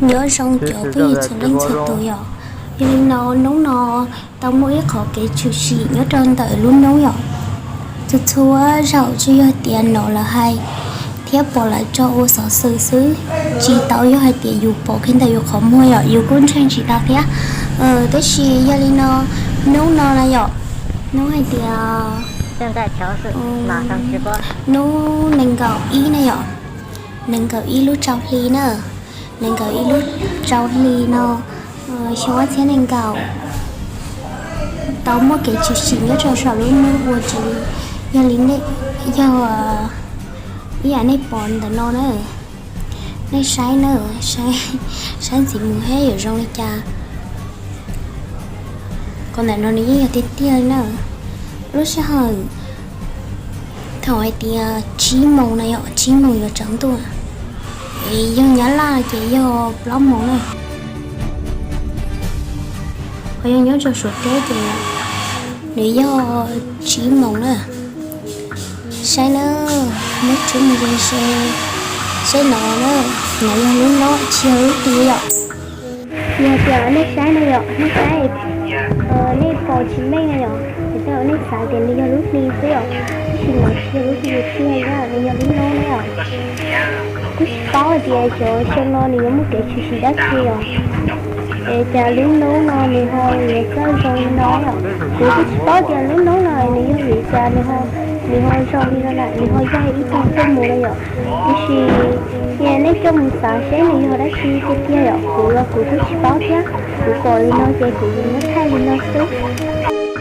Nyob zoo cov phooj ywg txhua leej txhua tus yom. Yog li no hnub no tau muaj ib qho kev tshwm sim nyob rau ntawm lub noob yom. Txhua txhua zaus tsuas yog tias hnov lawv hais thiab pom lawv tso ua xov xwm xwb, tsis tau yog hais tias yus pom kiag ntawm yus qhov muag yom, yus kuj ntseeg tsis tau thiab. Tab sis yog li no hnub no na yom, hnub hais tias hnub nees nkaum ib na yom, nees nkaum ib lub rau hli na, nees nkaum ib lub rau hli no, xyoo ob txhiab nees nkaum, tau muaj kev tshwm sim nyob rau saum lub noob ua tsev. Yog li nej, yog ib yam nej pom ntawm no na, nej saib na, saib ntxiv mus seb yuav zoo li cas. Qhov ntawm no nws yeej yog tiag tiag li na. Lub sij hawm thaum hais tias tsib moos na yom, tsib moos yuav tsaus ntuj, es yog Nyab Laj ces yog plaub moos na. Ho yog nyob rau Suav teb ces nws yog tsib moos na. Saib na, muab tsuab mus ze ze, saib no na, no yog lub noob tsis yog lub hli yom. Yog tias nej saib no yom, nej saib, nej pom tsis meej no yom, ces tej zaum nej xav tias nws yog lub hli xwb yom, tab sis nws tsis yog lub hli tiag na, nws yog lub noob na yom. Kuj tsis paub hais tias cov xyoo no nws yuav muaj kev tshwm sim dab tsi yom. Es cas lub noob no nws ho yuav txawj zoo li no yom. Kuv kuj tsis paub tias lub noob no nws yog vim cas nws ho, nws ho zoo li no na, nws ho yog ib tog tuaj mus na yom. Tiam sis cia nej coj mus xav seb nws yog dab tsi tiag tiag yom, kuv los kuv kuj tsis paub thiab. Kuv pom li no ces kuv muab thaij li no xwb.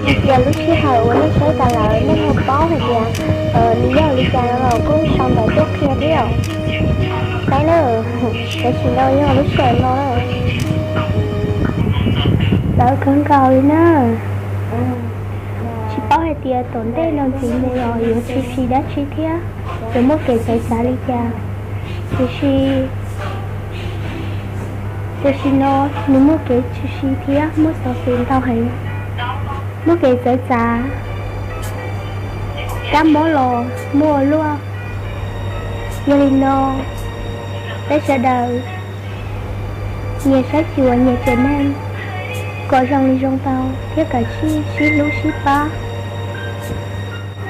Yog tias lub sij hawm uas nej saib tas lawm nej ho paub hais tias nws yog li cas no los kuj sau ntawv tuaj qhia thiab yom. Saib na, tam sim no yog lub sij hawm no na, txawv kawg nkaus li na. Tsis paub hais tias tom ntej no ntxiv mus los yuav tshwm sim dab tsi thiab, yuav muaj kev txawv txav li cas. Tiam sis, tiam sis no nws muaj kev tshwm sim thiab muaj xov xwm ntau heev, muaj kev txawv txav, kab mob los muaj ua luaj. Yog li no peb sawv daws nyias saib xyuas nyias tsev neeg kom zoo li zoo tau thiab kav tsij sib hlub sib pab.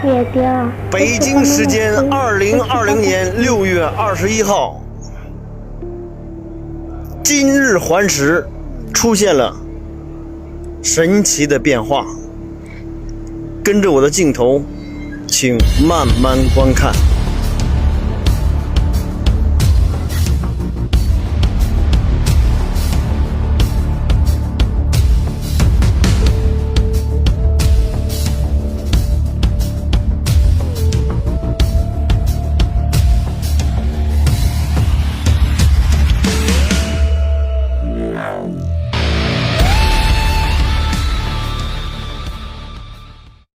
Tias 北京时间二零二零年六月二十一号，今日环食出现了神奇的变化。跟着我的镜头，请慢慢观看。